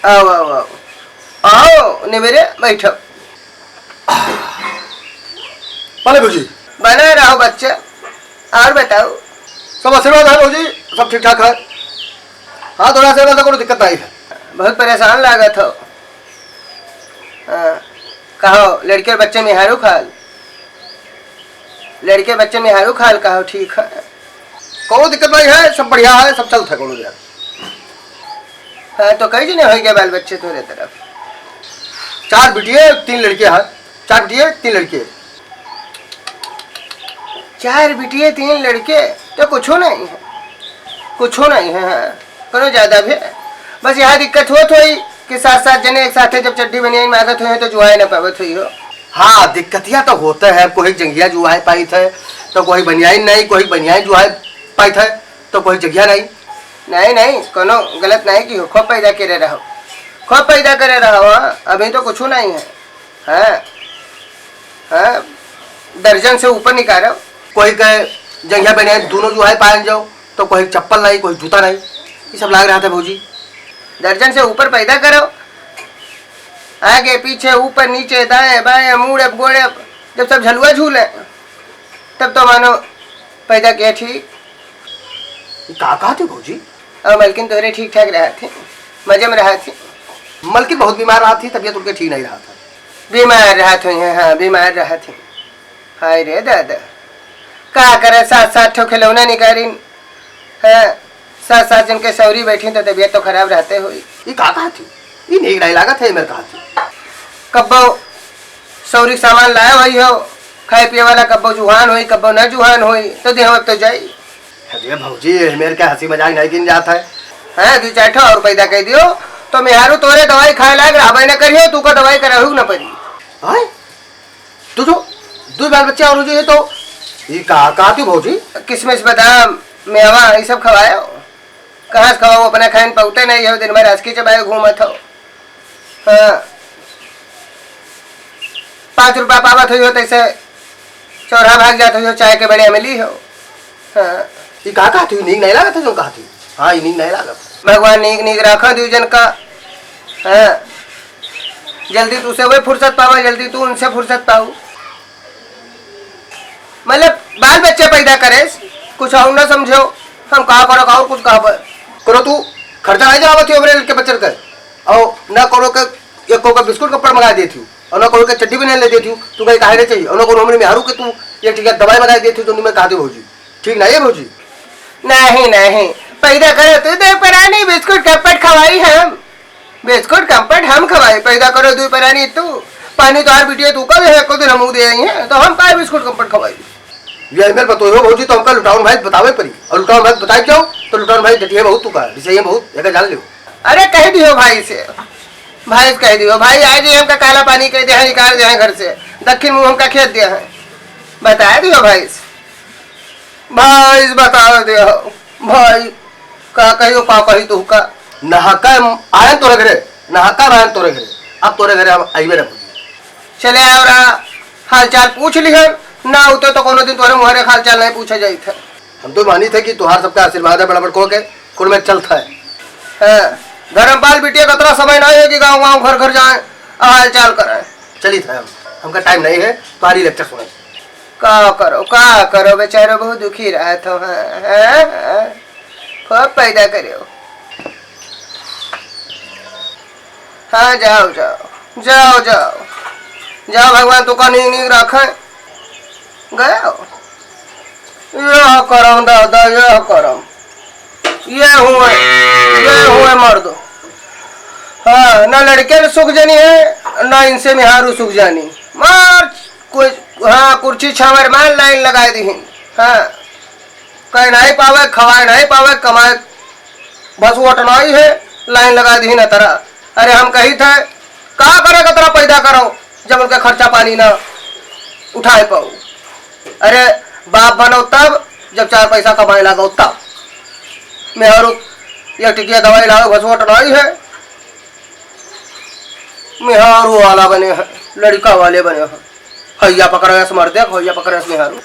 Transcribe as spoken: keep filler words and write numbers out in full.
आओ, आओ, आओ। आओ, निबेरे, बैठो। पाले भौजी। बना रहो बच्चा। और बताओ। सब आशीर्वाद है भौजी, सब ठीक ठाक है। हाँ, थोड़ा सा, थोड़ा सा कोनो दिक्कत नहीं है। बहुत परेशान लागत हो। हाँ, कहो, लड़के बच्चे मेहारू खाल? लड़के बच्चे मेहारू खाल कहो, ठीक है? कोनो दिक्कत नहीं है, सब बढ़िया है, सब चलत है, कोनो दिक्कत। हाँ, तो कई जने होइगे बाल बच्चे तोरे तरफ? चार बिटिये, तीन लड़के हैं। चार बिटिये, तीन लड़के। चार बिटिये, तीन लड़के, तो कुछो नहीं है, कुछो नहीं है, हाँ, कोनो ज्यादा भी। बस यहाँ दिक्कत होत होई कि सात सात जने एक साथे जब चड्डी बनियाइन मांगत होई तो जुआए न पावत होई हो। हाँ, दिक्कतिया तो होत है, कोई जंघिया जुआए पाइत है, तो कोई बनियाइन नहीं, कोई बनियाइन जुआए पाइत है, तो कोई जंघिया नहीं। नहीं, नहीं, कोनो गलत नहीं किहो, खूब पैदा करे रहो, खूब पैदा करे रहो, हाँ, अभी तो कुछो नहीं है। हाँ, हाँ, दर्जन से ऊपर निकालो। कोई के जंघिया बनियाइन दोनों जुआए पायन जाओ, तो कोई चप्पल नहीं, कोई जूता नहीं, ये सब लाग रहा था भौजी। दर्जन से ऊपर पैदा करो, आगे पीछे, ऊपर नीचे, दाएं बाएं, मूड़े गोड़े, जब सब झलुआ झूले, तब तो मानो पैदा किया ठीक। ये का कहत ही भौजी? और मलकिन तोहरे ठीक ठाक रहत ही, मजे में रहत ही। मलकिन बहुत बीमार रहत ही, तबियत उनके ठीक नहीं रहत है। बीमार रहत हुई हैं, हाँ, बीमार रहत ही। हाय रे दादा, का करे, सात सात ठो खिलौना निकालिन, हाँ, सात सात जन के सौरी बैठी तो तबियत तो खराब रहते हुई। ये का कहत ही? ये नीक नहीं लागत है, मेरे कहत ही। कब्बो सौरी के सामान लाए हुई हो, खाए पिए वाला कब्बो जुहान होई, कब्बो न जुहान होई, तो देह तो जाई। अरे भौजी, ये मेरे के हंसी मजाक नहीं किन जात है। हाँ, दो चार ठो और पैदा कर दियो, तो मेहारू तोरे दवाई खाए लायक रहबे न करियो, तू का दवाई कराहू न पड़ी। आय? तू जो दो बाल बच्चे और हो जाइए तो ये का, का तू भौजी? किशमिश, बादाम, मेवा, ये सब खवायो। कहाँ से खवाओ, अपना खाइन पौते नहीं हो, दिन भर असकी चबाए घूमत हो। हाँ। पाँच रुपया पावत हुई हो, तैसे चौराहा भाग जात हुई हो, चाय के बड़े अमली हो। हाँ। ई का कहत हुई? नीक नहीं लागत है जो कहत हुई। हाँ, ई नीक नहीं लागत। भगवान नीक नीक राखा दू जन का। हाँ। जल्दी तू से वही फुर्सत पावे, जल्दी तू उनसे फुर्सत पाऊ। मतलब, बाल बच्चे पैदा करे, कुछ और ना समझो, हम का करो, और कुछ कहा पर। करो तू खर्चा नहीं चलावत हो अपने लड़के बच्चन के, और ना करो के एको के बिस्कुट कपड़ मंगा देती हूँ, और ना करो के चड्डी बनियान ले देती हूँ, तू कहीं काहे नहीं चाहिए, और ना करो हमरे मेहरू के तू एक टिकट दवाई मंगा देती हूँ, जो मैं कहा दे भौजी, ठीक ना ये भौजी? नहीं, नहीं, पैदा करे तू दो परानी, बिस्कुट कपड़ खवाई हम। बिस्कुट कम्पट हम खवाई, पैदा करो दुई परानी तू। पानी तोहार बिटिया तू कब है, एको दिन हमहू दे आई हैं, तो हम काहे बिस्कुट कम्पट खवाई? ये मेरे पतोह हो भौजी, तो हमका लुटाउन भाई बतावे पड़ी। और लुटाउन भाई बताए क्यों? तो लुटाउन भाई डटिए बहुत तू का, विषय बहुत, एका जान लियो। अरे कह दियो भाई से, भाई से कह दियो, भाई आज ही हमका काला पानी कह दे हैं, निकाल दे हैं घर से, दक्षिण मुँह हमका खेत दे हैं, बता दियो भाई से। भाई, बता दे हो। भाई, का कहियो, का कही तू का? नहाका आयन तोरे घरे, नहाका आयन तोरे घरे। अब तोरे घरे हम आइबे ना भौजी। चले आओ रहा, हालचाल पूछ लिहन, ना होते तो कोनो दिन तोरे मुहरे हालचाल नहीं पूछे जाई था। हम तो मानी थे कि तुहार सबका आशीर्वाद है बड़ा बड़को के, कुल में चलता है। हाँ, धर्मपाल बिटिया का इतना समय नहीं है कि गाँव गाँव घर घर जाए, हालचाल कराए। चली था हम, हमका टाइम नहीं है, तुम्हारी लेक्चर सुने। का करो, का करो, बेचारो बहुत दुखी रहत हो, हाँ, हाँ, हाँ। खूब पैदा करो। हाँ, जाओ, जाओ, जाओ, जाओ, जाओ, भगवान तुका नीक नीक रखे। गयो। यह करम दादा, यह करम। ये हुए, ये हुए मर्द। हाँ, ना लड़के सुख जानी है, ना इनसे मेहारू सुख जानी। मार कोई, हाँ, कुर्सी छावर मार लाइन लगाए दीहिन। हाँ, कह नहीं पावे, खवाए नहीं पावे, कमाए बस वोट नहीं है, लाइन लगाए दीहिन अतरा। अरे हम कही थे, का करे कतरा पैदा करो, जब उनका खर्चा पानी ना उठाए पाओ। अरे बाप बनो तब, जब चार पैसा कमाए लागो तब। मेहरू एक टिकिया दवाई लाओ, बस वोट नहीं है। मेहरू वाला बने हैं, लड़का वाले बने हैं। हैया पकड़स मर देख, हैया पकड़स मेहरू।